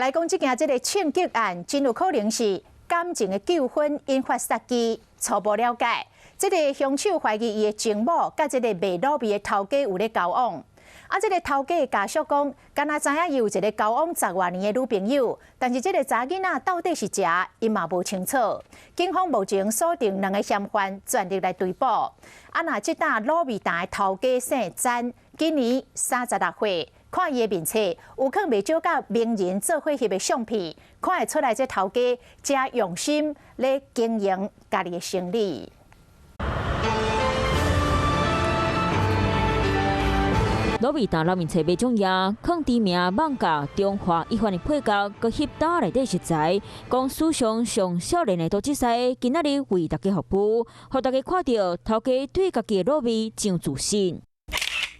來講這件這个槍擊案，真有可能是感情的糾紛引發殺機。初步了解，這个兇手懷疑伊的情某佮這个賣滷味的頭家有咧交往。啊，這个頭家的家屬講，敢若知影伊有一个交往十外年的女朋友，但是這个查囡仔到底是誰，𪜶嘛無清楚。警方目前鎖定兩个嫌犯，全力來追捕。啊，若這搭滷味檔的頭家姓詹，今年36歲。看伊的面冊，有可能袂少佮名人做伙翕的相片，看會出來這頭家誠用心咧經營家己的生意。滷味檔老面冊賣種嘢，囥知名網咖中華一番的配角，閣翕檔內底食材，講史上上少年的都這世，今仔日為大家服務，予大家看著頭家對家己的滷味真自信。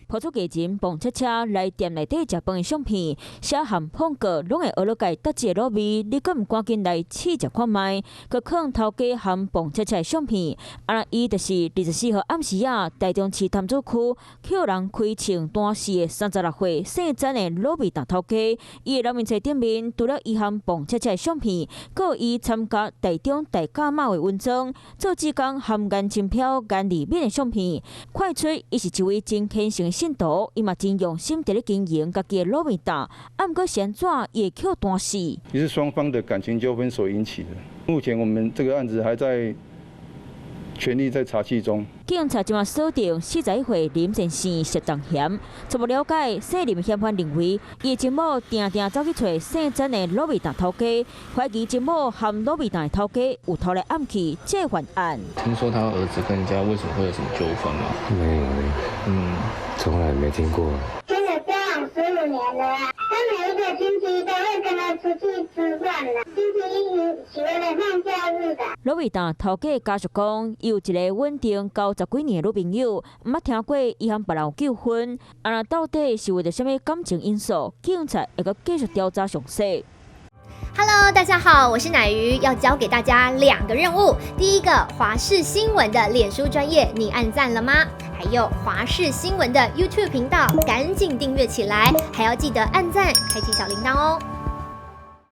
拋出藝人蹦恰恰來店內底食飯的相片，寫含放過攏會學落界得這個滷味，你閣毋趕緊來試食看覓？閣囥頭家含蹦恰恰的相片，啊，伊就是24號暗時仔，台中市潭子區予人開槍彈死的36歲姓詹的滷味檔頭家。伊的老面冊頂面，除了伊含蹦恰恰的相片，閣有伊參加台中大甲媽的文裝，做志工含顏青飄、顏麗敏的相片，看出伊是一位真虔誠的信徒，伊嘛真用心佇咧經營家己的滷味檔，啊，毋過是按怎伊會予彈死？也是雙方的感情糾紛所引起的。目前我們這個案子還在全力在查緝中。警察這馬鎖定41歲林先生涉重嫌，初步了解，姓林嫌犯認為，伊的情某定定走去揣姓曾的滷味檔頭家，懷疑情某和滷味檔的頭家有偷來暗去，這犯案。聽說他兒子跟人家為什麼會有什麼糾紛嗎？沒有，嗯，從來沒聽過。真的交往15年了啊，他每一個星期都會跟他出去吃飯啦，星期一喜歡的放假日的。滷味檔頭家家屬講，伊有一個穩定交十幾年的女朋友，毋捌聽過伊和別人有糾紛。啊，若到底是為著啥物感情因素，警察會閣繼續調查詳細。 Hello，大家好，我是奶魚，要交給大家兩個任務。第一個，華視新聞的臉書專頁，你按讚了嗎？還有華視新聞的 YouTube 頻道，趕緊訂閱起來，還要記得按讚，開啟小鈴鐺哦。